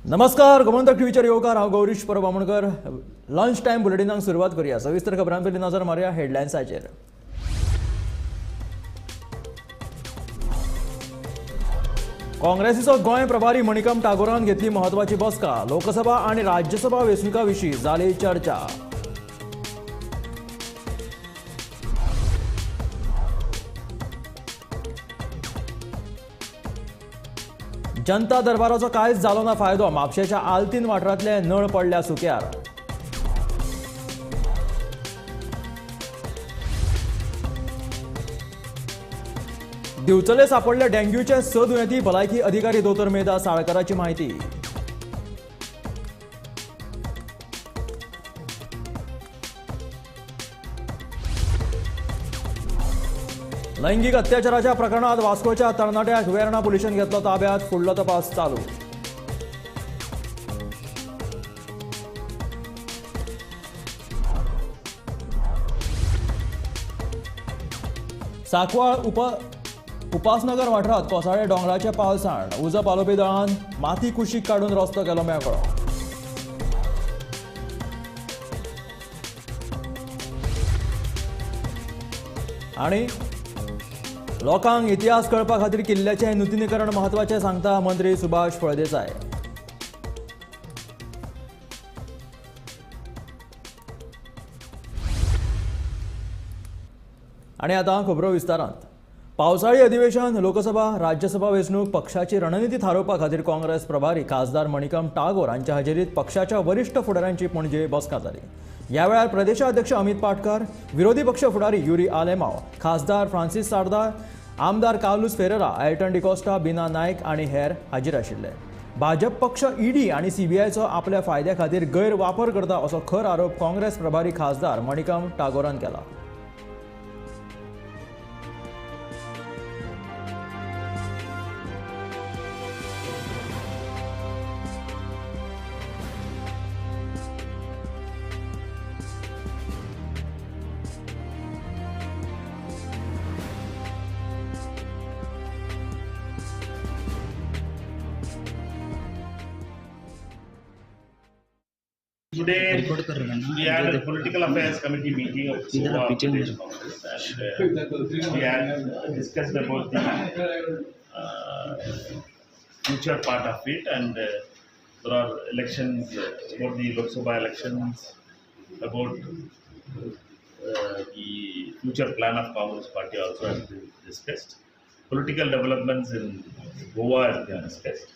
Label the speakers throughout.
Speaker 1: नमस्कार, गोमंतक टीव्हीचेर येवकार. हांव गौरीश परब आमोणकर. लंच टायम बुलेटिनाक सुरवात करूया. सविस्तर खबरां पयलीं नजर मारुया हेडलायन्साचेर. काँग्रेसीचो गोंय प्रभारी मणिकम टागोरान घेतली म्हत्वाची बसका. लोकसभा आनी राज्यसभा वेंचणुकां विशीं जाली चर्चा. जनता दरबाराचो कांयच जालो ना फायदो. म्हापशेच्या आल्तीन वाठारांतले नळ पडल्या सुक्यार. दिवचले सापडले डेंग्यूचे 6 दुयेंती. भलायकी अधिकारी दोतोर मेधा साळकराची म्हायती. लैंगिक अत्याचाराच्या प्रकरणात वास्कोच्या तरणाट्याक वेर्णा पुलिशेन घेतलो ताब्यात. फुडलो तपास चालू. सांकवाळ उपासनगर वाठारात कोसाळे दोंगराचे पालसाण. उजो पालोवपी दळान माती कुशीक काडून रस्तो केलो मेकळो. आनी लोकांक इतिहास कळपा खातीर किल्ल्याचें नुतनीकरण म्हत्वाचें सांगता मंत्री सुभाष फळदेसाय. आनी आतां खबरो विस्तारांत. पावसाळी अधिवेशन, लोकसभा राज्यसभा वेंचणूक पक्षाची रणनिती थारोवपा खातीर काँग्रेस प्रभारी खासदार मणिकम टागोर हांच्या हजेरीत पक्षाच्या वरिश्ठ फुडाऱ्यांची पणजे बसका जाली. ह्या वेळार प्रदेशाध्यक्ष अमित पाटकर, विरोधी पक्ष फुडारी युरी आलेमाव, खासदार फ्रांसीस सारदार, आमदार कार्लुस फेरेरा, एल्टन डिकोस्टा, बिना नायक आनी हेर हाजीर आशिल्ले. भाजप पक्ष ईडी आनी सीबीआयचो आपल्या फायद्या खातीर गैरवापर करता असो खर आरोप काँग्रेस प्रभारी खासदार मणिकम टागोरान केला.
Speaker 2: Today we had a political affairs committee meeting of Goa Pradesh Congress, and we had discussed about the future part of it, and there are elections, about the Lok Sabha elections, about the future plan of Congress party also has been discussed. Political developments in Goa has been discussed.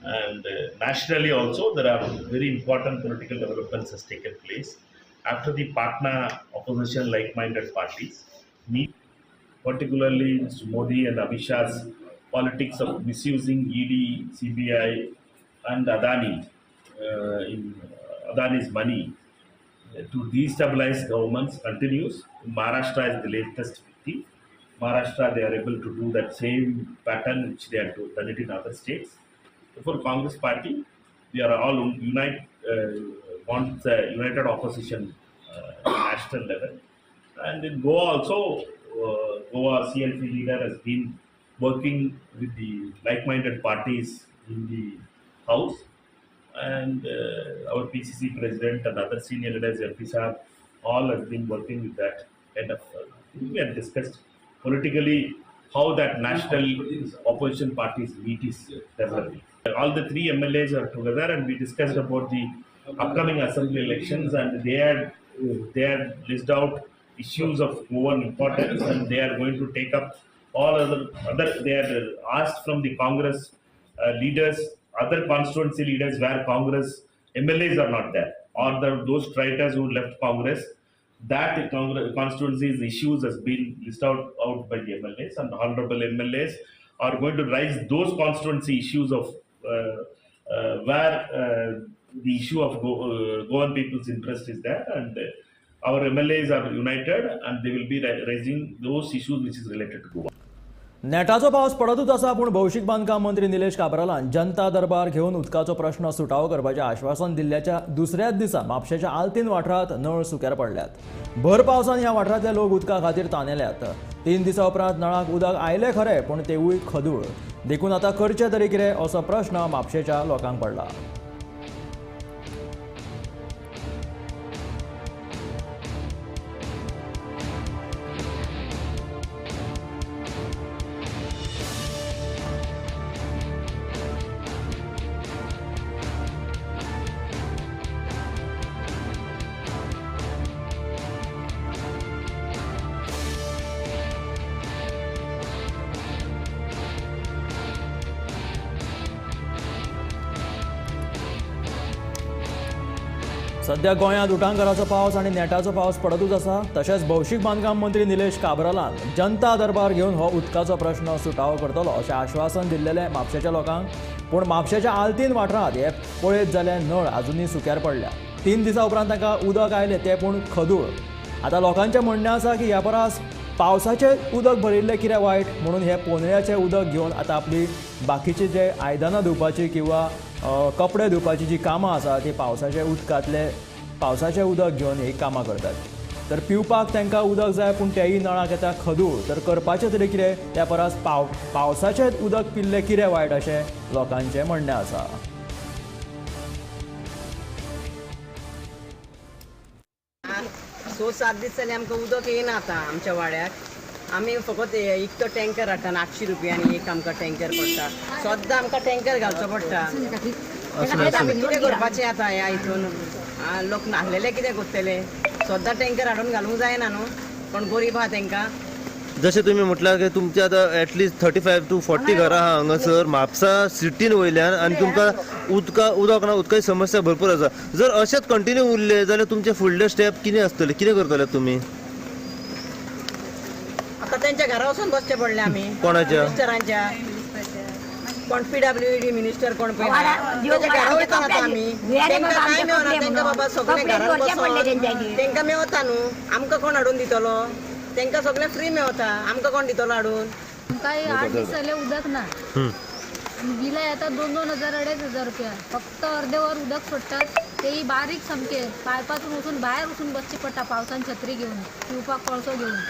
Speaker 2: And nationally also there are very important political developments has taken place after the Patna opposition like-minded parties meet, particularly Mr. Modi and Amit Shah's politics of misusing ED, CBI and Adani in Adani's money to destabilize governments continues. Maharashtra is the latest victim. Maharashtra, they are able to do that same pattern which they have done it in other states. For Congress party, we are all want united opposition national level, and in Goa also, Goa CLP leader has been working with the like-minded parties in the house, and our PCC president and other senior leaders, MP sir, all has been working with that kind of thing. We have discussed politically how that national opposition parties meet is developing. All the three MLAs are together, and we discussed about the upcoming assembly elections, and they had listed out issues of Goan importance, and they are going to take up all other they had asked from the Congress leaders, other constituency leaders where Congress MLAs are not there, or those traitors who left Congress, that constituencies issues has been listed out by the MLAs, and honorable MLAs are going to raise those constituency issues of where the issue of Goan people's interest is there, and our MLAs are united and they will be raising those issues which is related to Goa.
Speaker 1: नेटाचो पावस पडतूच आसा, पूण भौशीक बांदकाम मंत्री निलेश काब्रालान जनता दरबार घेवन उदकाचो प्रश्न सुटावो करपाचें आश्वासन दिल्ल्याच्या दुसऱ्याच दिसा म्हापशेच्या आल्तीन वाठारांत नळ सुक्यार पडल्यात. भर पावसान ह्या वाठारांतले लोक उदका खातीर तानेल्यात. 3 दिसां उपरांत नळाक उदक आयलें खरें, पूण तेवूय खदूळ. देखून आतां करचें तरी कितें असो प्रश्न म्हापशेच्या लोकांक पडला. सध्या गोंयांत उटांगाराचो पावस आनी नेटाचो पावस पडतूच आसा. तशेंच भौशीक बांदकाम मंत्री निलेश काब्रालान जनता दरबार घेवन हो उदकाचो प्रश्न सुटावो करतलो अशें आश्वासन दिल्लेलें म्हापशेच्या लोकांक. पूण म्हापशेच्या आल्तीन वाठारांत हे पळयत जाल्यार नळ अजुनूय सुक्यार पडल्या. 3 दिसां उपरांत तांकां उदक आयलें तें पूण खदूळ. आतां लोकांचें म्हणणें आसा की ह्या परस पावसाचें उदक भरिल्लें कितें वायट म्हणून हे पोंदळ्याचें उदक घेवन आतां आपली बाकीची जे आयदनां धुवपाची किंवा कपडे धुवपाची जी कामां आसा ती पावसाच्या उदकांतले पावसाचें उदक घेवन ही कामां करतात. तर पिवपाक तांकां उदक जाय पूण तेंय नळाक येता खदूळ. तर करपाचें तरी कितें, त्या परस पावसाचें उदक पिल्लें कितें वायट अशें लोकांचें म्हणणें आसा.
Speaker 3: स 7 दीस जाले आमकां उदक येयना आतां आमच्या वाड्याक. आमी फकत इकतो टँकर हाडटा 800 रुपयांनी एक आमकां टँकर पडटा. सद्दां आमकां टँकर घालचो पडटा. आमी कितें करपाचें आतां ह्या हितून? लोक नासलेले कितें करतले? सद्दां टँकर हाडून घालूंक जायना न्हू, कोण गरीब आहा तेंकां.
Speaker 4: जशें तुमी म्हटलां की तुमचे आतां एटलिस्ट 35 to 40 घरां आहा हांगासर म्हापसा सिटीन वयल्यान आनी तुमकां उदक ना, उदकाची समस्या भरपूर आसा. जर अशेंच कंटिन्यू उरले जाल्यार तुमचे फुडले स्टेप कितें आसतले, कितें करतले तुमी?
Speaker 3: आतां तेंच्या घरा वचून बसचें पडलें आमी.
Speaker 4: कोणाच्या?
Speaker 3: मिनिस्टरांच्या. कोण PWD minister कोण पळय तेंच्या घरा वयता आतां आमी. तेंकां कांय मेळना, तेंकां बाबा सगळें घरान बसून तेंकां मेवता न्हू, आमकां कोण हाडून दितलो? तेंकां सगळें फ्री मेवता, आमकां कोण दितलो हाडून?
Speaker 5: आमकां 8 दीस जाले उदक ना. बिलां येता 2-2 हजार 2.5 हजार रुपया. फक्त अर्दे वर उदक सोडटात, तेय बारीक सामकें. पायपातून वचून भायर वचून बसचें पडटा पावसान छत्री घेवन, पिवपाक कळसो घेवन.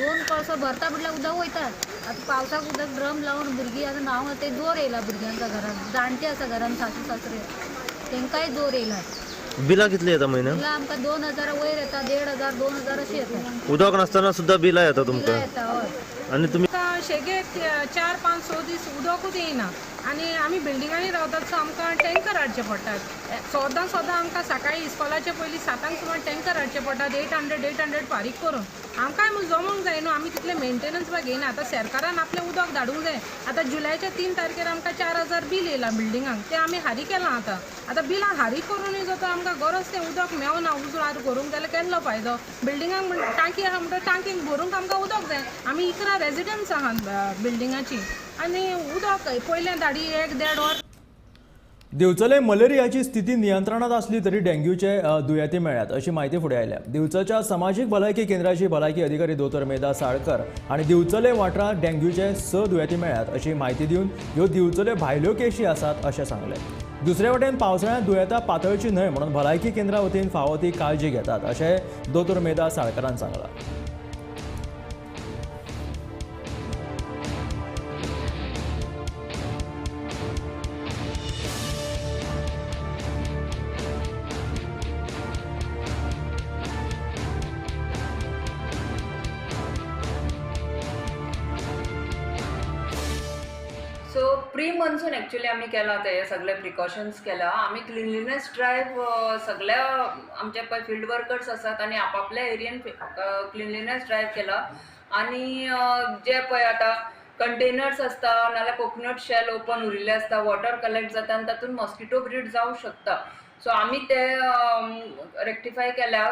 Speaker 5: 2 कळसो भरता म्हटल्यार उदक वयतात. आतां पावसाक उदक ड्रम लावन भुरगीं आतां न्हांवंक ते जोर येयला भुरग्यांच्या घरान. जाणटे आसा घरान, सासू सासरे, तेंकांय जोर येयला.
Speaker 4: बिलां कितली येता म्हयन्याक?
Speaker 5: बिलां आमकां 2 हजार वयर येता, 1.5 हजार, 2 हजार अशी येता.
Speaker 4: उदक नासतना सुद्दां बिलां येता तुमकां?
Speaker 5: बिलां येता, हय.
Speaker 4: आनी तुमी
Speaker 6: शेगे 4, 5, 6 दीस उदकूच येयना आनी आमी बिल्डिंगांनी रावतात, सो आमकां टँकर हाडचे पडटात. सदां सदां आमकां सकाळीं इस्कॉलाचे पयलीं 7 सांक सुमार टँकर हाडचे पडटात, 800 800 फारीक करून. आमकांय म्हूण जमोंक जाय न्हू, आमी तितलें मेंटेनन्स बी घेयना. आतां सरकारान आपलें उदक धाडूंक जाय. आतां जुलयाच्या 3 तारखेर आमकां 4 हजार बील येयलां बिल्डिंगांक, तें आमी फारीक केलां. आतां आतां बिलां फारीक करुनूय जाता आमकां गरज तें उदक मेवना उजवाड करूंक जाल्यार केल्लो फायदो? बिल्डिंगांक म्हण टांकी आहा म्हणटकीर टांकीक भरूंक आमकां उदक जाय. आमी 11 रेजिडंट्स आहात बिल्डिंगाची आनी उदक पयलें धाडी 1-1.5 वर.
Speaker 1: दिवचले मलेरियाची स्थिती नियंत्रणात असली तरी डेंग्यूचे दुयेंती मेळ्ळ्यात अशी माहिती फुडें आयल्या. दिवचलच्या समाजीक भलायकी केंद्राची भलायकी अधिकारी दोतोर मेधा साळकर आनी दिवचले वाठारांत डेंग्यूचे 6 दुयेंती मेळ्ळ्यात अशी माहिती दिवन ह्यो दिवचले भायल्यो केशी आसात अशें सांगलें. दुसरे वटेन पावसाळ्यांत दुयेंतां पातळची न्हय म्हणून भलायकी केंद्रा वतीन फावो ती काळजी घेतात अशें दोतोर मेधा साळकरान सांगलां.
Speaker 7: सो प्री मॉन्सून एक्चुअली आमी केला ते सगळे प्रिकॉशन्स केला आमी. क्लिनलिनेस ड्रायव्ह सगळ्या आमचे पळय फिल्ड वर्कर्स आसात आनी आपापल्या एरियन क्लिनलिनेस ड्रायव्ह केला. आनी जे पळय आतां कंटेनर्स आसता नाल्यार कोकोनट शेल ओपन उरिल्ले आसता, वॉटर कलेक्ट जाता आनी तातूंत मॉस्किटो ब्रीड जावंक शकता. सो आमी ते रेक्टिफाय केल्या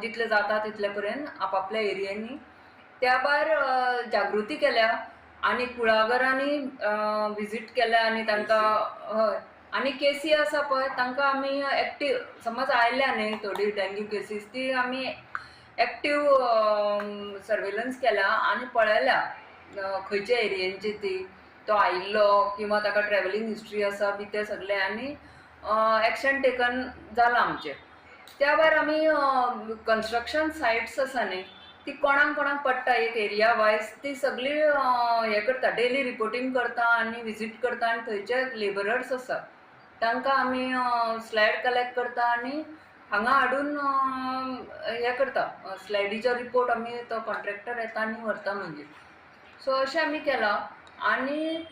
Speaker 7: जितले जाता तितले पर्यंत आपापल्या एरियांनी. त्या भायर जागृती केल्या आनी कुळागरांनी विजीट केल्या आनी तांकां, हय, आनी केसी आसा पळय तांकां आमी एक्टीव, समज आयल्या न्ही थोडी डेंग्यू केसीस, ती आमी एक्टीव सर्वेलन्स केल्या आनी पळयल्या खंयच्या एरियेंची ती तो आयिल्लो किंवा ताका ट्रॅवलिंग हिस्ट्री आसा बी ते सगळे आनी एक्शन टेकन जालां आमचें. त्या भायर आमी कन्स्ट्रक्शन सायट्स आसा न्ही, ती कोणाक कोणाक पडटा एक एरिया वायज, ती सगळी हें करता, डेली रिपोर्टींग करता आनी विजीट करता. आनी थंयचे लेबरर्स आसा तांकां आमी स्लायड कलेक्ट करता आनी हांगा हाडून हें करता. स्लायडीचो रिपोर्ट आमी तो कॉन्ट्रॅक्टर येता आनी व्हरता मागीर. सो अशें आमी केलां आनी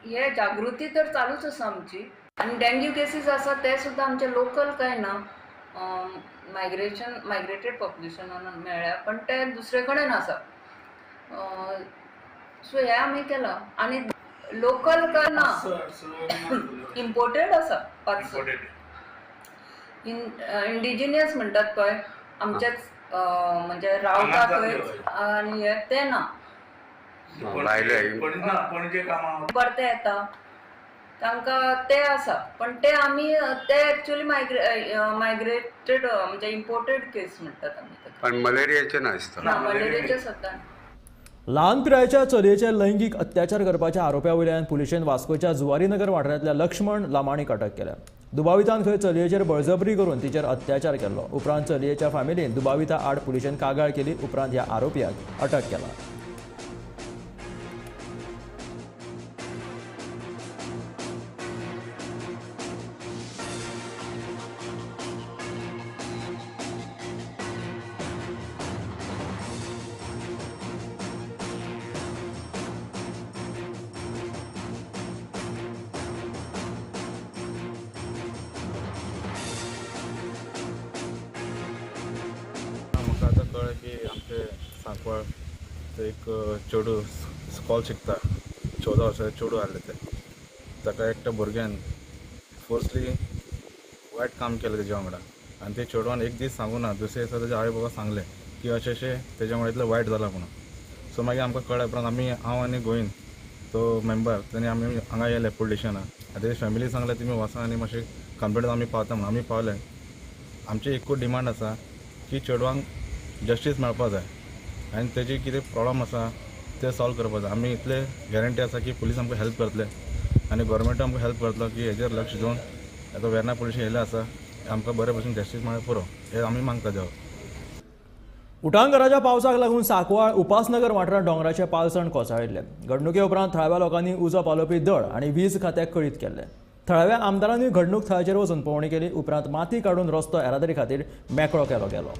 Speaker 7: हे जागृती तर चालूच आसा आमची. आनी डेंग्यू केसीस आसा ते सुद्दां आमचे लोकल काय ना, मायग्रेशन मायग्रेटेड पॉप्युलेशनान मेळ्ळ्या, पण ते दुसरे कडेन आसा. सो हें आमी केलां आनी लोकल काय ना, इम्पोर्टेड आसा 5. इंडिजिनियस म्हणटात पळय आमचेच म्हणजे रावता थंयच आनी हे ते ना परते येता तांकां ते आसा पण ते आमी ते एक्चुअली मायग्रेटेड म्हणजे इम्पोर्टेड केस म्हणटात आमी ताका.
Speaker 8: पण मलेरियाचे ना दिसता.
Speaker 7: ना, मलेरियाचे सद्दां.
Speaker 1: ल्हान पिरायेच्या चलयेचेर लैंगीक अत्याचार करपाच्या आरोपा वयल्यान पुलिशेन वास्कोच्या जुवारीनगर वाठारांतल्या लक्ष्मण लामाणीक अटक केल्या. दुबावितान खंय चलयेचेर बळजबरी करून तिचेर अत्याचार केल्लो. उपरांत चलयेच्या फॅमिलीन दुबाविता आड पुलिशेन कागाळ केली. उपरांत ह्या आरोपीक अटक केला.
Speaker 9: म्हाका आतां कळ्ळें की आमचे सांकवाळ एक चेडूं स्कॉल शिकता, 14 वर्सांचें चेडूं आहलें तें, ताका एकट्या भुरग्यान फोर्सली वायट काम केलें तेज्या वांगडा आनी ते चेडवान एक दीस सांगूना, दुसरे दिसा तेज्या आवय बाबा सांगलें की अशें अशें तेज्या वांगडा इतलें वायट जालां म्हणून. सो मागीर आमकां कळ्ळें उपरांत आमी, हांव आनी गोविंद तो मेंबर, तेणी आमी हांगा येयले पुलीस स्टेशनार आनी तेजी फॅमिली सांगलें तुमी वचा आनी मातशें कंप्लेंट आमी पावता म्हणून. आमी पावले. आमची एकूच डिमांड आसा की चेडवांक जस्टीस मेळपा जाय आनी तेजी कितें प्रॉब्लम आसा ते सॉल्व करपा जाय. आमी इतले गॅरंटी आसा की पुलीस आमकां हेल्प करतले आनी गोवोरमेंट आमकां हेल्प करतलो की हेजेर लक्ष दिवन आतां वेर्ना पुलीस येयले आसा, आमकां बरे भशेन जस्टीस मेळ्ळें पुरो हें आमी मागता देवाक.
Speaker 1: उटांगराच्या पावसाक लागून सांकवाळ उपासनगर वाठारांत दोंगराचें पालसण कोसळिल्लें. घडणुके उपरांत थळाव्या लोकांनी उजो पालोवपी दळ आनी वीज खात्याक कळीत केल्लें. थळाव्या आमदारांनी घडणूक थळाचेर वचून पळोवणी केली. उपरांत माती काडून रस्तो येरादारी खातीर मेकळो केलो गेलो.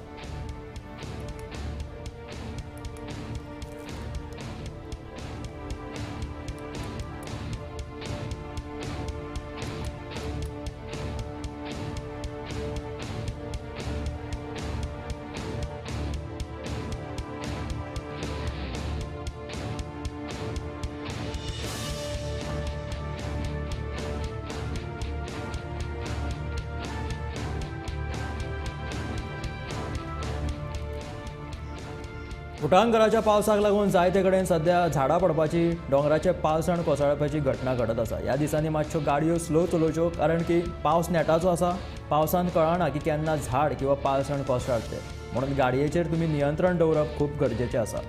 Speaker 1: उटांगराच्या पावसाक लागून जायते कडेन सध्या झाडां पडपाची, दोंगराचें पालसण कोसळपाची घटना घडत आसा. ह्या दिसांनी मातश्यो गाडयो स्लो चलोवच्यो, कारण की पावस नेटाचो आसा. पावसान कळना की केन्ना झाड किंवा पालसण कोसळत तें, म्हणून गाडयेचेर तुमी नियंत्रण दवरप खूब गरजेचें आसा.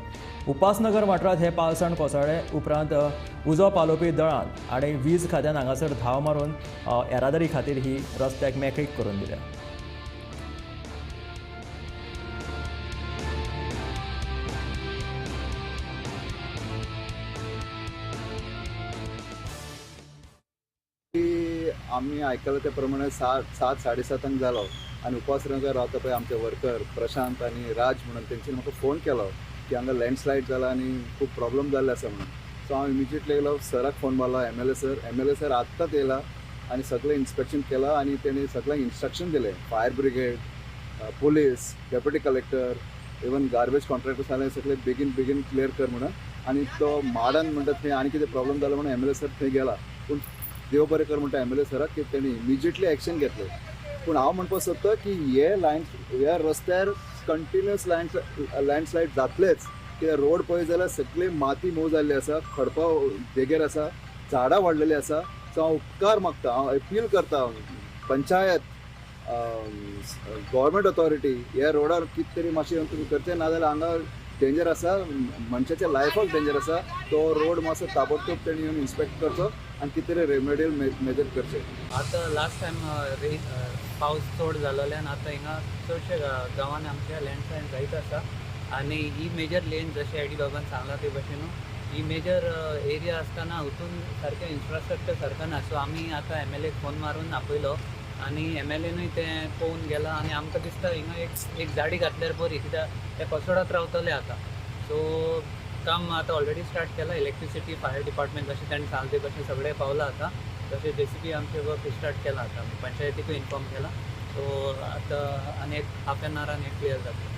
Speaker 1: उपासनगर वाठारांत हें पालसण कोसळ्ळें उपरांत उजो पालोवपी दळान आनी वीज खात्यान हांगासर धांव मारून येरादारी खातीर ही रस्त्याक मेकळीक करून दिल्या.
Speaker 10: आमी आयकलां ते प्रमाणे 7 साडे 7 जालो आनी उपासनगर रावता पळय आमचे वर्कर प्रशांत आनी राज म्हणून तेंच्यांनी म्हाका फोन केलो की हांगा लँडस्लायड जाला आनी खूब प्रॉब्लम जाल्ले आसा म्हणून. सो हांव इमिजिएटली येयलो, सराक फोन मारलो, MLA sir. MLA sir आत्तांच येयला आनी सगळें इन्स्पेक्शन केलां आनी तेणी सगळ्यांक इन्स्ट्रक्शन दिलें. Fire brigade, police, deputy collector, even garbage contractors आसले सगळे बेगीन बेगीन क्लियर कर म्हणून. आनी तो माडान म्हणटा थंय आनी कितें प्रॉब्लम जालो म्हणून MLA sir थंय गेला. पूण देव बरें कर म्हणटा MLA सराक की तेणी इमिजिएटली एक्शन घेतलें. पूण हांव म्हणपाक सोदता की हे लायन ह्या रस्त्यार कंटिन्युअस लँडस्लायड जातलेच. कित्याक रोड पळय जाल्यार सगळी माती मोव जाल्ली आसा, खडपां देगेर आसा, झाडां वाडलेली आसा. सो हांव उपकार मागता, हांव अपील करता पंचायत, गव्हर्मेंट ऑथॉरिटी, ह्या रोडार कितें तरी मातशें तुमी करचें, नाजाल्यार हांगा डेंजर आसा, मनशाच्या लायफाक डेंजर आसा. तो रोड मातसो ताबडतोब तेणी येवन इन्स्पेक्ट करचो आनी कितें तरी रेमेडियल मेजर करचें.
Speaker 11: आतां लास्ट टायम पावस चड जाल्ल्यान आतां हिंगा चडशे गांवांनी आमच्या लँडस्लायड जायत आसा आनी ही मेजर लेन जशें एडी बाबान सांगलां ते भशेन ही मेजर एरिया आसतना हितून सारकें इन्फ्रास्ट्रक्चर सारकें ना. सो आमी आतां MLA phone मारून आपयलो आनी MLAनूय तें पळोवन गेला आनी आमकां दिसता हिंगा एक जाडी घातल्यार बरी, कित्याक ते कसोडात रावतले आतां. सो काम आतां ऑलरेडी स्टार्ट केलां. इलेक्ट्रिसिटी, फायर डिपार्टमेंट जशें ताणें सांगलें ते भशेन सगळें पावलां आतां. तशें JCB आमचें वर्क स्टार्ट केलां आतां, आमी पंचायतीकूय इन्फॉर्म केलां. सो आतां आनी एक हाफ एन आवरान एक क्लियर जातलें.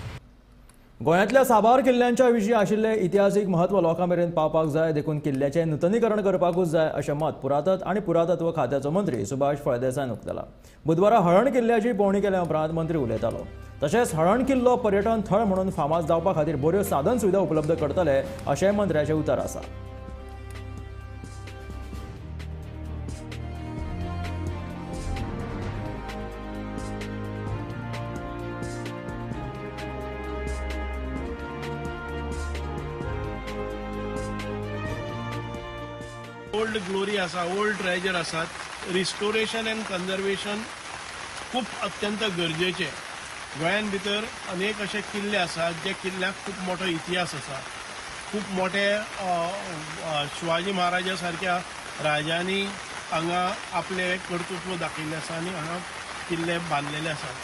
Speaker 1: गोंयांतल्या साबार किल्ल्यांच्या विशीं आशिल्लें इतिहासीक म्हत्व लोकां मेरेन पावपाक जाय, देखून किल्ल्याचें नुतनीकरण करपाकूच जाय अशें मत पुरातत्व आनी पुरातत्व खात्याचो मंत्री सुभाष फळदेसायान उक्तायलां. बुधवारा हळर्ण किल्ल्याची पळोवणी केल्या उपरांत मंत्री उलयतालो. तशेंच हळर्ण किल्लो पर्यटन थळ म्हणून फामाद जावपा खातीर बऱ्यो साधन सुविधा उपलब्ध करतले अशेंय मंत्र्याचें उतर आसा.
Speaker 8: ओल्ड ग्लोरी आसा, ओल्ड ट्रेजर आसात. रिस्टोरेशन एंड कन्जर्वेशन खूब अत्यंत गरजेचें. गोंयान भितर अनेक अशे किल्ले आसात जे किल्ल्याक खूब मोठो इतिहास आसा. खूब मोठे शिवाजी महाराजा सारक्या राजांनी हांगा आपलें कर्तृत्व दाखयिल्लें आसा आनी हांगा किल्ले बांदलेले आसात.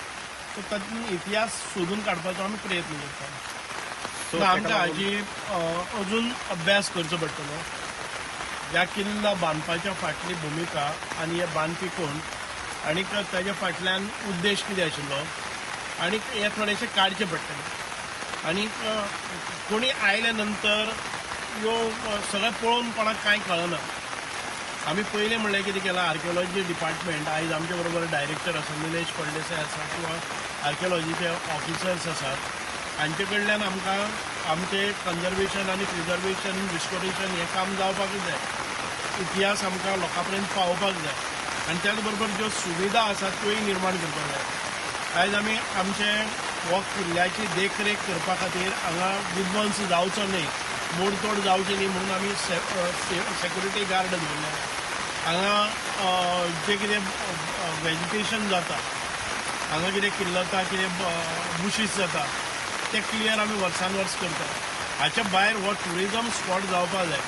Speaker 8: सो तातूंत इतिहास सोदून काडपाचो आमी प्रयत्न करता. आमकां हाजी अजून अभ्यास करचो पडटलो. ह्या किल्ला बांदपाच्या फाटली भुमिका आनी हे बांदपी कोण आनी ताच्या फाटल्यान उद्देश कितें आशिल्लो आनी हे थोडेशें काडचें पडटलें. आनी कोणी आयल्या नंतर ह्यो सगळें पळोवन कोणाक कांय कळना. आमी पयलें म्हणल्यार कितें केलां, आर्किओलॉजी डिपार्टमेंट आयज आमचे बरोबर डायरेक्टर आसा निलेश फळदेसाय आसा किंवा आर्किओलॉजीचे ऑफिसर्स आसात, हांचे कडल्यान आमकां आमचें कन्जर्वेशन आनी प्रिजर्वेशन रिस्टोरेशन हें काम जावपाकूच जाय. इतिहास आमकां लोकां पर्यंत पावोवपाक जाय आनी त्याच बरोबर ज्यो सुविधा आसात त्योय निर्माण करपाक जाय. आयज आमी आमचे हो किल्ल्याची देखरेख करपा खातीर हांगा विध्वंस जावचो न्हय, मोडतोड जावची न्हय म्हणून आमी सेक्युरिटी गार्ड दवरले. हांगा जें कितें वेजिटेशन जाता, हांगा कितें किल्लता, कितें बुशीस जाता ते क्लियर आमी वर्सान वर्स करता. हाच्या भायर हो ट्युरिजम स्पॉट जावपाक जाय.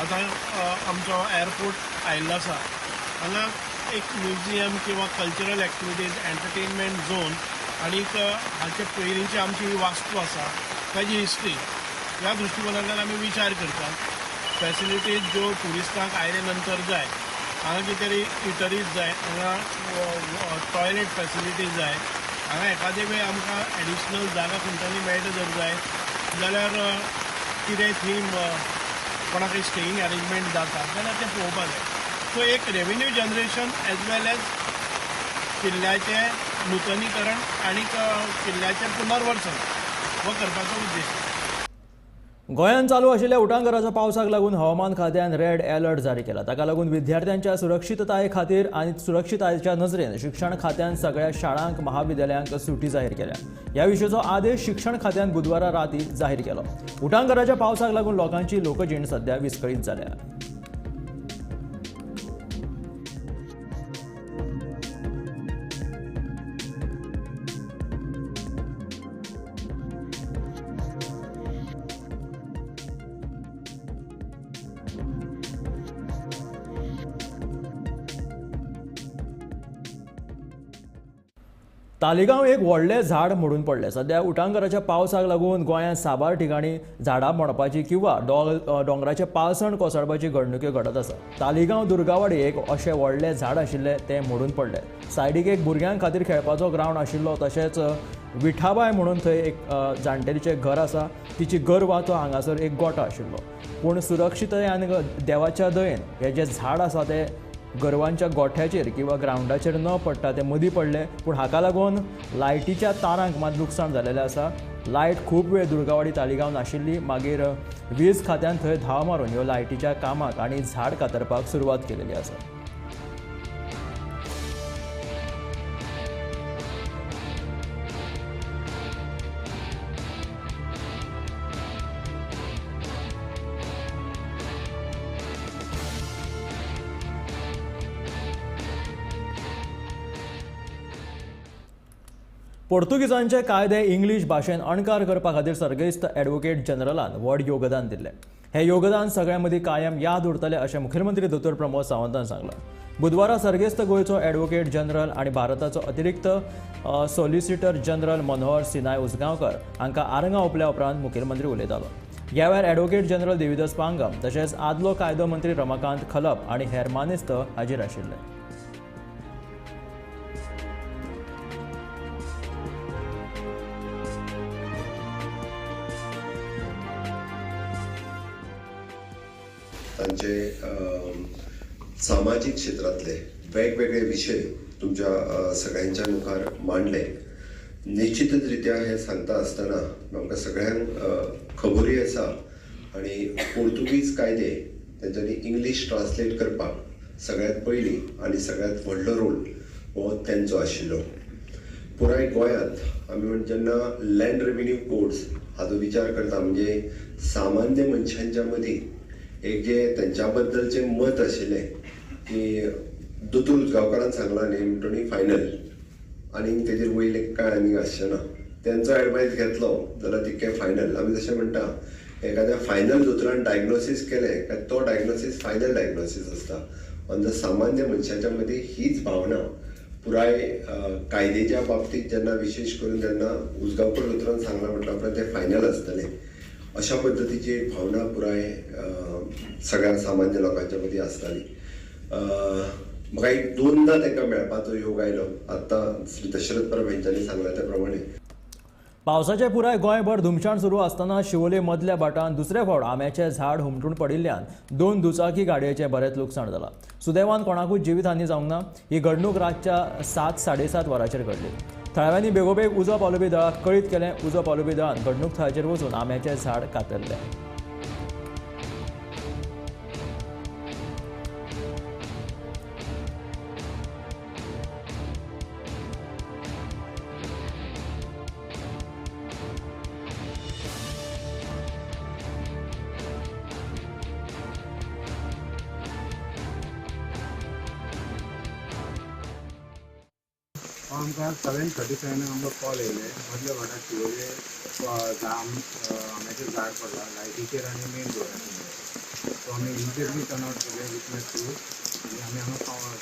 Speaker 8: आतां आमचो एअरपोर्ट आयिल्लो आसा, हांगा एक म्युझियम किंवा कल्चरल एक्टिविटीज, एंटरटेनमेंट झोन आनीक हाचे पयलींची आमची ही वास्तू आसा ताजी हिस्ट्री ह्या दृश्टिकोनांतल्यान आमी विचार करतात. फॅसिलिटीज ज्यो ट्युरिस्टांक आयले नंतर जाय, हांगा कितें तरी इटरीज जाय, हांगा टॉयलेट फॅसिलिटीज जाय, हांगा एखादे वेळ आमकां एडिशनल जागा खंयच्यानी मेळटा जर जाय जाल्यार कितें थंय कोणाकय स्टेईंग अरेंजमेंट जाता जाल्यार तें पळोवपाक जाय. सो एक revenue generation as well as किल्ल्याचें नुतनीकरण आनी किल्ल्याचें पुनर्वसन हो करपाचो उद्देश.
Speaker 1: गोंयांत चालू आशिल्ल्या उटांगराच्या पावसाक लागून हवामान खात्यान रेड अलर्ट जारी केला. ताका लागून विद्यार्थ्यांच्या सुरक्षितताये खातीर आनी सुरक्षिततायेच्या नजरेन शिक्षण खात्यान सगळ्या शाळांक महाविद्यालयांक सुटी जाहीर केल्या. ह्या विशींचो आदेश शिक्षण खात्यान बुधवारा राती जाहीर केलो. उटांगराच्या पावसाक लागून लोकांची लोकजीण सध्या विस्कळीत जाल्या. तालिगांव एक व्हडलें झाड मोडून पडलें. सध्या उटांगराच्या पावसाक लागून गोंयांत साबार ठिकाणी झाडां मोडपाची किंवा दोंगराचें पालसण कोसळपाची घडणुक्यो घडत आसा. तालिगांव दुर्गावाडी एक अशें व्हडलें झाड आशिल्लें तें मोडून पडलें. सायडीक एक भुरग्यां खातीर खेळपाचो ग्रावंड आशिल्लो, तशेंच विठाबाय म्हणून थंय एक जाणटेलीचें घर आसा, तिची गोरवाचो हांगासर एक गोठो आशिल्लो. पूण सुरक्षितताय आनी देवाच्या दयेन हें जें झाड आसा तें गोरवांच्या गोठ्याचेर किंवा ग्रावंडाचेर न पडटा ते मदीं पडले. पूण हाका लागून लायटीच्या तारांक मात लुकसाण जालेलें आसा. लायट खूब वेळ दुर्गावाडी तालिगांव नाशिल्ली. मागीर वीज खात्यान थंय धांव मारून ह्यो लायटीच्या कामाक आनी झाड कातरपाक सुरवात केलेली आसा. पोर्तुगीजांचे कायदे इंग्लीश भाशेन अणकार करपा खातीर सर्गेस्त ॲडव्होकेट जनरलान व्हड योगदान दिल्लें. हें योगदान सगळ्यां मदीं कायम याद उरतलें अशें मुखेलमंत्री दोतोर प्रमोद सावंतान सांगलां. बुधवारा सर्गेस्त गोंयचो ॲडव्होकेट जनरल आनी भारताचो अतिरिक्त सॉलिसिटर जनरल मनोहर सिनाय उजगांवकर हांकां आरंगां ओंपल्या उपरांत मुखेलमंत्री उलयतालो. ह्या वेळार ॲडव्होकेट जनरल देविदास पांगम तशेंच आदलो कायदो मंत्री रमाकांत खलप आनी हेर मानेस्त हाजीर आशिल्ले.
Speaker 12: तांचे सामाजीक क्षेत्रांतले वेगवेगळे विशय तुमच्या सगळ्यांच्या मुखार मांडले. निश्चितच रित्या हे सांगता आसतना आमकां सगळ्यांक खबरूय आसा आनी पोर्तुगीज कायदे तेंच्यांनी इंग्लीश ट्रान्सलेट करपाक सगळ्यांत पयलीं आनी सगळ्यांत व्हडलो रोल हो तेंचो आशिल्लो. पुराय गोंयांत आमी म्हण जेन्ना लँड रेव्हेन्यू कोड्स हाचो विचार करता म्हणजे सामान्य मनशांच्या मदीं एक जे तेंच्या बद्दलचें मत आशिल्लें की दोतोर उजगांवकारान सांगलां न्ही म्हणटणी फायनल आनी तेजेर वयलें कांय आनीक आसचें ना, तेंचो एडवायस घेतलो जाल्यार तितकें फायनल. आमी जशें म्हणटा एखाद्या फायनल दोतोरान डायग्नोसीस केलें काय तो डायग्नोसीस फायनल डायग्नोसीस आसता. आनी सामान्य मनशाच्या मदीं हीच भावना पुराय कायद्याच्या बाबतींत जेन्ना विशेश करून जेन्ना उजगांवकर दोतोरान सांगलां म्हटल्यार उपरांत तें फायनल आसतलें अशा पद्दतीची एक भावना पुराय सगळ्या सामान्य लोकांच्या मदीं आसताली. म्हाका एक दोनदा तांकां मेळपाचो योग आयलो आतां श्री दशरथ परब हेंच्यांनी सांगलां त्या प्रमाणे.
Speaker 1: पावसाचे पुराय गोंयभर धुमशाण सुरू आसतना शिवोले मदल्या भाटान दुसरे फावट आंब्याचें झाड हुमटून पडिल्ल्यान 2 दुचाकी गाडयेचें बरेंच लुकसाण जालां. सुदैवान कोणाकूच जिवीतहानी जावंक ना. ही घडणूक रातच्या 7-7:30 वरांचेर घडली. थळाव्यांनी बेगोबेग उजो पालोवपी दळाक कळीत केलें. उजो पालोवपी दळान घडणूक थळाचेर वचून आंब्याचें झाड कातरलें.
Speaker 13: आमकां 7:37 आमकां कॉल येयले मदल्या वाड्यार शिवोले आंब्याचें झाड पडलां लायटीचेर आनी मेन रोडाचेर. सो आमी इमिजिएटली टर्न आवट केले विथ my crew आनी आमी हांगा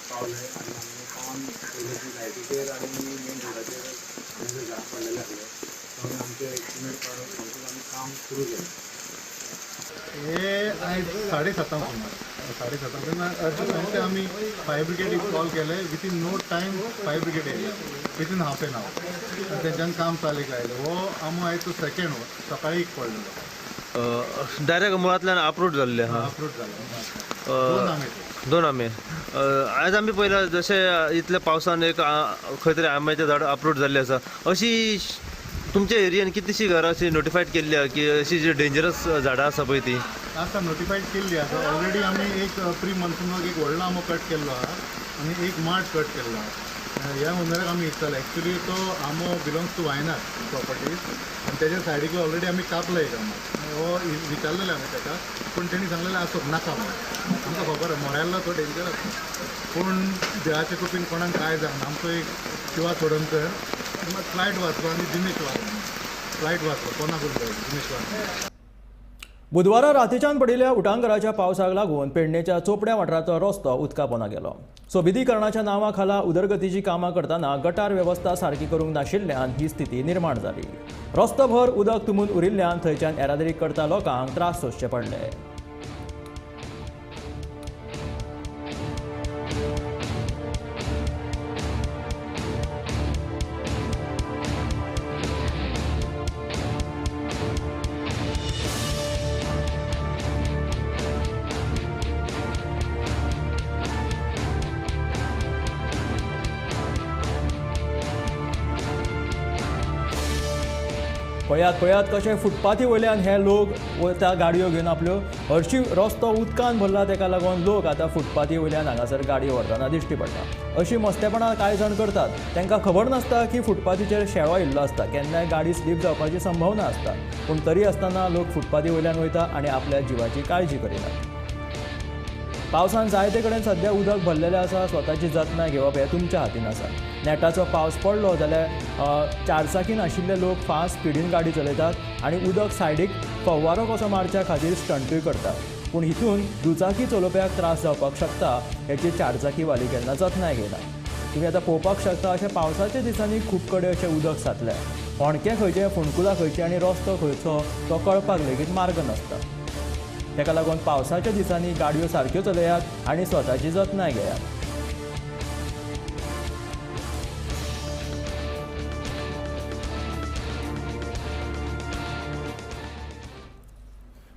Speaker 13: पावले आनी आमी पावन पयलें की लायटीचेर आनी मेन रोडाचेर आंब्याचें झाड पडलेलें आसलें. सो आमी आमचें एस्टिमेट काडून आमी काम सुरू केलें.
Speaker 14: हे आयज 7:30 सुमार 7:30 तेन्ना अर्जंट आमी फायर ब्रिगेडीक कॉल केले. Within no time fire brigade येयले विथीन हाफ एन our आनी तेंच्यान काम चालीक लायलें. हो आमो आयज तो सेकेंड सकाळी एक पडलेलो
Speaker 4: डायरेक्ट मुळांतल्यान अपरूट जाल्ले.
Speaker 14: अपरूट जाले
Speaker 4: दोन आंबे. आयज आमी पळयला जशें इतल्या पावसान एक खंय तरी आंब्याचें झाड अपरूट जाल्लें आसा. अशी तुमच्या एरियन कितलीशीं घरां अशी नोटिफायड केल्ली आहा की अशी जी डेंजरस झाडां आसा पळय ती
Speaker 14: आसा नोटिफायड केल्ली आसा. ऑलरेडी आमी एक प्री मॉन्सूनाक एक व्हडलो आंबो कट केल्लो आहा आनी एक माड कट केल्लो आहा. ह्या ओनराक आमी विचारलें. एक्चुली तो आंबो बिलोंग्स टू वायनाड प्रॉपर्टीज आनी तेज्या सायडीक ऑलरेडी आमी कापला एक आंबो. हो विचारलेलें आमी ताका पूण तेणी सांगलेलें आसूं नाका म्हणून. आमकां खबर आहा मोरायल्लो तो डेंजर आसा पूण देवाच्या कृपेन कोणाक कांय जावना. आमचो एक शिवा चोडणकर फ्लायट वाचलो आनी दिनेश वाचलो. फ्लायट वाचलो कोणाक दिनेश वाचलो.
Speaker 1: बुधवारा रातीच्यान पडिल्ल्या उटांगराच्या पावसाक लागून पेडणेच्या चोपड्या वाठाराचो रस्तो उदका पोंदा गेलो. सोबितीकरणाच्या नांवा खाला उदरगतीची कामां करतना गटार वेवस्था सारकी करूंक नाशिल्ल्यान ही स्थिती निर्माण जाली. रस्तोभर उदक तुंबून उरिल्ल्यान थंयच्यान येरादारी करता लोकांक त्रास सोंसचे पडले. पळयात पळयात कशें फुटपाथी वयल्यान हे लोक त्या गाडयो घेवन आपल्यो हरशी रस्तो उदकान भरला. तेका लागून लोक आतां फुटपाथी वयल्यान हांगासर गाडयो व्हरतना दिश्टी पडटा. अशी मस्तेपणां कांय जाण करतात. तांकां खबर नासता की फुटपाथीचेर शेळो येयल्लो आसता, केन्नाय गाडी स्लीप जावपाची संभावना आसता. पूण तरी आसतना लोक फुटपाथी वयल्यान वयता आनी आपल्या जिवाची काळजी करिनात. पावसान जायते कडेन सद्या उदक भरलेलें आसा. स्वताची जतनाय घेवप हें तुमच्या हातीन आसा. नेटाचो पावस पडलो जाल्यार चारचाकीन आशिल्ले लोक फास्ट स्पिडीन गाडी चलयतात आनी उदक सायडीक फवारो कसो मारच्या खातीर स्टंटूय करतात. पूण हितून दुचाकी चलोवप्याक त्रास जावपाक शकता हेची चारचाकीवाली केन्ना जतनाय घेना. तुमी आतां पळोवपाक शकता अशें पावसाच्या दिसांनी खूब कडेन अशें उदक साचलें. होणके खंयचे, फोंडकुलां खंयची आनी रस्तो खंयचो तो कळपाक लेगीत मार्ग नासता. ताका लागून पावसाच्या दिसांनी गाडयो सारक्यो चलयात आनी स्वताची जतनाय घेयात.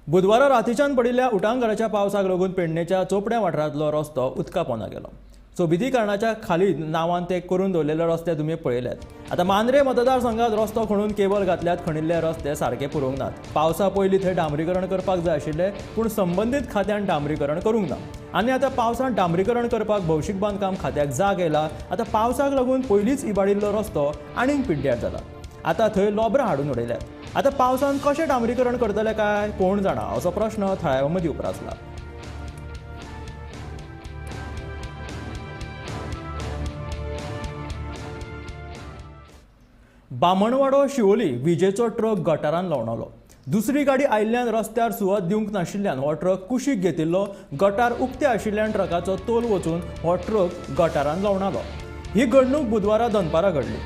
Speaker 1: बुधवारा रातीच्यान पडिल्ल्या उटांगराच्या पावसाक लागून पेडणेच्या चोपड्या वाठारांतलो रस्तो उदका पोंदा गेलो. सोबितीकरणाच्या खाली नांवान ते करून दवरलेले रस्ते तुमी पळयल्यात. आतां मांद्रे मतदारसंघात रस्तो खणून केबल घातल्यात. खणिल्ले रस्ते सारके पुरोवंक नात. पावसा पयलीं थंय डांबरीकरण करपाक जाय आशिल्लें, पूण संबंदीत खात्यान डांबरीकरण करूंक ना. आनी आतां पावसांत डांबरीकरण करपाक भौशीक बांदकाम खात्याक जाग येयला. आतां पावसाक लागून पयलींच इबाडिल्लो रस्तो आनीक पिड्ड्यार जाला. आतां थंय लोबरां हाडून उडयल्यात. आतां पावसांत कशें डांबरीकरण करतले काय कोण जाणा, असो प्रश्न थळाव्यां मदीं उप्रासला. बामणवाडो शिवोली विजेचो ट्रक गटारान लवणालो. दुसरी गाडी आयिल्ल्यान रस्त्यार सुवात दिवंक नाशिल्ल्यान हो ट्रक कुशीक घेतिल्लो. गटार उक्ते आशिल्ल्यान ट्रकाचो तोल वचून हो ट्रक गटारान लवणालो. ही घडणूक बुधवारा दनपारां घडली.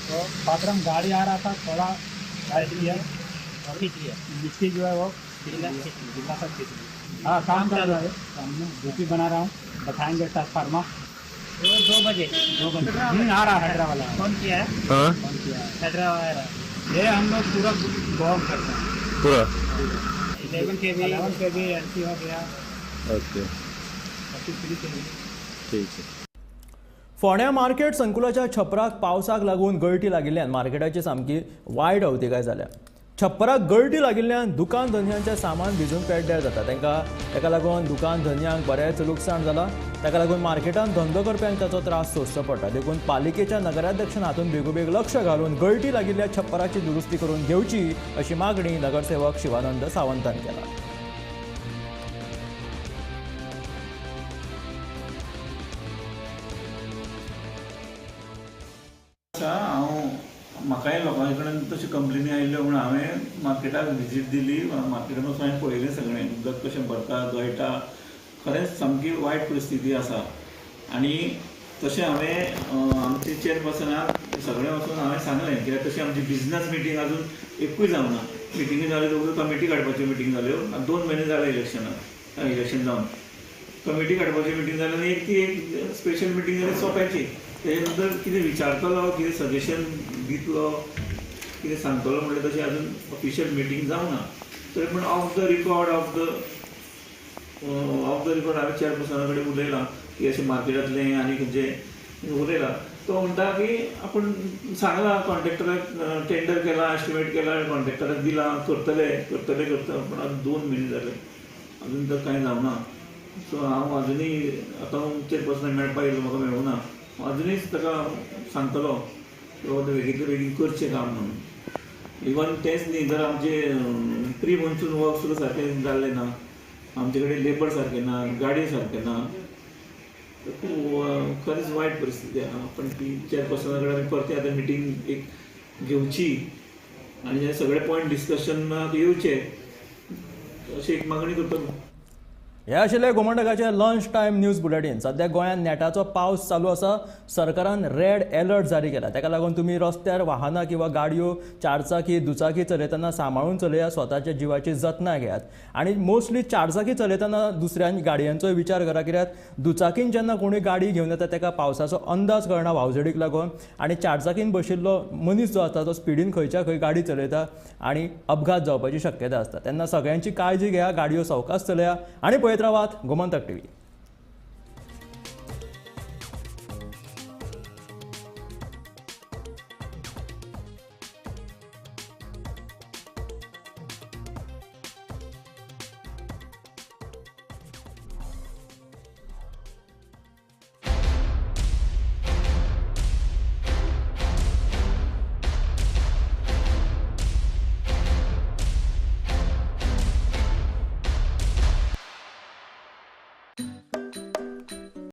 Speaker 15: तो पात्रम गाड़ी आ रहा था, थोड़ा साइड लिया और खींच लिया, मिट्टी जो है वो जिला तक खींच ली. हाँ, काम कर रहा है, ड्यूटी बना रहा हूँ, बताएंगे ट्रांसफार्मा 2 बजे 2 बजे आ रहा है. हैदराबाद वाला फोन किया है,
Speaker 4: हाँ
Speaker 15: फोन किया है, हैदराबाद आ रहा है. ये हम लोग पूरा गोवा करते हैं,
Speaker 4: पूरा
Speaker 15: 11 kV 11 kV LC हो गया.
Speaker 4: Okay,
Speaker 15: 33 kV.
Speaker 4: ठीक है.
Speaker 1: फोंड्या मार्केट संकुलाच्या छपराक पावसाक लागून गळटी लागिल्ल्यान मार्केटाची सामकी वायट अवतिकाय जाल्या. छप्पराक गळटी लागिल्ल्यान दुकान धनयांचें सामान भिजून पेड्ड्यार जाता. ताका लागून दुकान धनयांक बरेंच लुकसाण जालां. ताका लागून मार्केटांत धंदो करप्यांक ताचो त्रास सोंसचो पडटा. देखून पालिकेच्या नगराध्यक्षान हातूंत बेगोबेग लक्ष घालून गळटी लागिल्ल्या छप्पराची दुरुस्ती करून घेवची अशी मागणी नगरसेवक शिवानंद सावंतान केला.
Speaker 16: हांव म्हाकाय लोकां कडेन तशी कंप्लेनी आयिल्ल्यो म्हूण हांवें मार्केटाक विजीट दिली. मार्केटान वचून हांवें पळयलें सगळें उदक कशें भरता गळटा. खरेंच सामकी वायट परिस्थिती आसा. आनी तशें हांवें आमचे चेअरपर्सनाक सगळें वचून हांवें सांगलें, कित्याक तशी आमची बिजनस मिटींग अजून एकूय जावना. मिटिंगी जाल्यो, कमिटी काडपाच्यो मिटींग जाल्यो. 2 म्हयने जाले इलेक्शनाक, इलेक्शन जावन कमिटी काडपाची मिटींग जाली आनी एक ती एक स्पेशल मिटींग जाली सोंप्याची. तेजे नंतर कितें विचारतलो, कितें सजेशन दितलो, कितें सांगतलो म्हणल्यार तशें अजून ऑफिशियल मिटींग जावना. तरी पूण ऑफ the record हांवें चेअरपर्सना कडेन उलयलां की अशें मार्केटांतलें आनी खंयचें उलयलां. तो म्हणटा की आपूण सांगलां कॉन्ट्रेक्टराक, टेंडर केलां, एस्टिमेट केलां, कॉन्ट्रेक्टराक दिलां, करतले करतले करता. पूण आतां 2 म्हयने जाले अजून तर कांय जावना. सो हांव अजुनूय आतां चेअरपर्सनाक मेळपाक येयलो, म्हाका मेळूना. अजुनूय ताका सांगतलो बाबा बेगींतले बेगीन करचें काम म्हणून. इवन तेंच न्ही, जर आमचे प्री मॉन्सून वर्क सुद्दां सारकें जाल्लें ना, आमचे कडेन लेबर सारकें ना, गाडी सारकें ना. खूब खरेंच वायट परिस्थिती आहा. पण ती चेअरपर्सना कडेन आमी परती आतां मिटींग एक घेवची आनी हे सगळे पॉयंट डिस्कशनाक येवचे अशी एक मागणी करतलो.
Speaker 1: हे आशिल्ले गोमंतकाचे लंच टायम न्यूज बुलेटीन. सद्या गोंयांत नेटाचो पावस चालू आसा. सरकारान रेड अलर्ट जारी केला. ताका लागून तुमी रस्त्यार वाहनां किंवा गाडयो चारचाकी दुचाकी चलयतना सांबाळून चलयात, स्वताच्या जिवाची जतनाय घेयात. आनी मोस्टली चारचाकी चलयतना दुसऱ्या गाडयांचोय विचार करा, कित्याक दुचाकीन जेन्ना कोणूय गाडी घेवन येता ताका पावसाचो अंदाज कळना वावझडीक लागून, आनी चारचाकीन बशिल्लो मनीस जो आसता तो स्पिडीन खंयच्या खंय गाडी चलयता आनी अपघात जावपाची शक्यता आसता. तेन्ना सगळ्यांची काळजी घेया, गाडयो सवकास चलया आनी पळयत रावात गोमंतक टीव्ही.